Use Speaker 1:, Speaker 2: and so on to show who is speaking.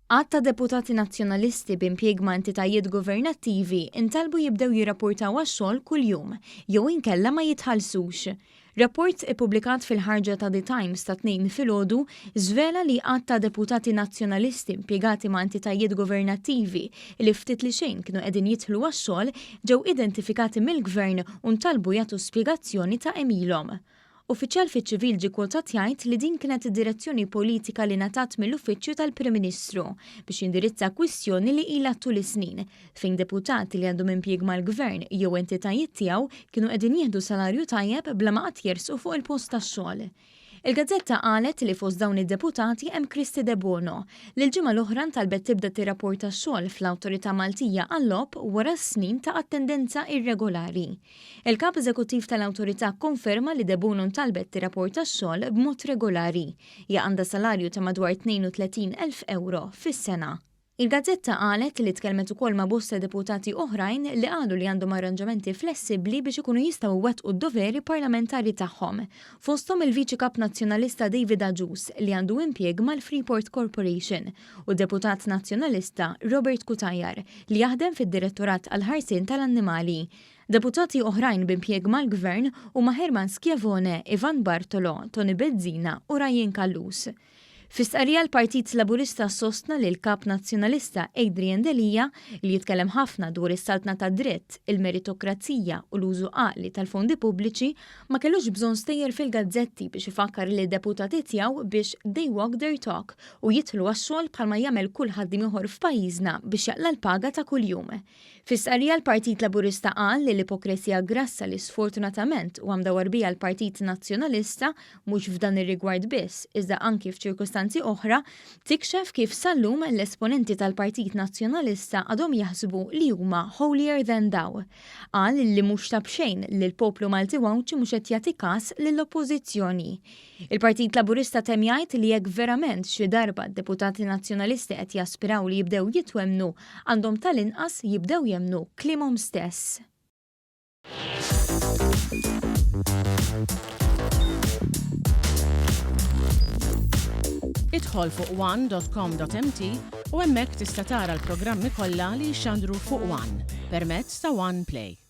Speaker 1: Għadd ta' deputati Nazzjonalisti b'impjieg ma' entitajiet governattivi ntalbu jibdew jirrapportaw għax-xogħol kuljum, jew inkella ma jitħallsux. Rapport ippubblikat fil-ħarġa ta' The Times tat-Tnejn filgħodu żvela li għadd ta' deputati Nazzjonalisti impjegati ma' entitajiet governattivi li ftit li xejn kienu qegħdin jidħlu għax-xogħol ġew identifikati mill-Gvern u ntalbu jagħtu spjegazzjoni ta' għemilhom. Uffiċjal fiċ-ċivil ġie kwotat jgħid li din kienet id-direzzjoni politika li ngħatat mill-Uffiċċju tal-Prim Ministru biex jindirizza kwistjoni li ilha tul is-snin fejn deputati li għandhom impjieg mal-Gvern jew entitajiet tiegħu kienu qegħdin jieħdu salarju tajjeb bla ma qatt jersqu fuq il-post tax-xogħol. Il-gazzetta qalet li fost dawn id-deputati hemm Kristy Debono, li l-ġimgħa l-oħra ntalbet tibda tirrapporta x-xogħol fl-Awtorità Maltija għal-Logħob wara snin ta' attendenza irregolari. Il-Kap Eżekuttiv tal-Awtorità kkonferma li Debono ntalbet tirrapporta x-xogħol b'mod regolari. Hija għandha salarju ta' madwar 32,000 ewro fis-sena. Il-gazzetta qalet li tkellmet ukoll ma' bosta deputati oħrajn li qalu li għandhom arranġamenti flessibbli biex ikunu jistgħu jwettqu d-doveri parlamentari tagħhom. Fosthom il-Viċi Kap Nazzjonalista David Agius li għandu impjieg mal-Freeport Corporation u d-deputat Nazzjonalista Robert Cutajar li jaħdem fid-Direttorat għall-Ħarsien tal-Annimali. Deputati oħrajn b'impjieg mal-Gvern huma Hermann Schiavone, Ivan Bartolo, Toni Bezzina u Ryan Callus. Fi stqarrija l-Partit Laburista sostna li l-Kap Nazzjonalista Adrian Delia, li jitkellem ħafna dwar is-saltna tad-dritt, il-meritokrazija u l-użu għaqli tal-fondi pubbliċi, ma kellux bżonn stejjer fil-gazzetti biex ifakkar lid-deputati tiegħu biex they walk their talk u jidħlu għax-xogħol bħalma jagħmel kull ħaddiem ieħor f'pajjiżna biex jaqla' l-paga ta' kuljum. Fi stqarrija l-Partit Laburista qal li l-ipokresija grassa li sfortunatament huwa mdawwar biha l-Partit Nazzjonalista, mhux f'dan ir-rigward biss, iżda anki f'ċirkustanzi oħra, tikxef kif sal-lum l-esponenti tal-Partit Nazzjonalista għadhom jaħsbu li huma holier than thou. Qal li mhux ta' b'xejn li l-poplu Malti u Għawdxi mhux qed jagħti kas lill-Oppożizzjoni. Il-Partit Laburista temm jgħid li jekk verament xi darba d-deputati Nazzjonalisti qed jaspiraw li jibdew jitwemmnu, għandhom tal-inqas jibdew jemmnu kliemhom stess.
Speaker 2: Idħol fuq one.com.mt u hemmhekk tista' tara l-programmi kollha li jixxandru fuq One permezz ta' One Play.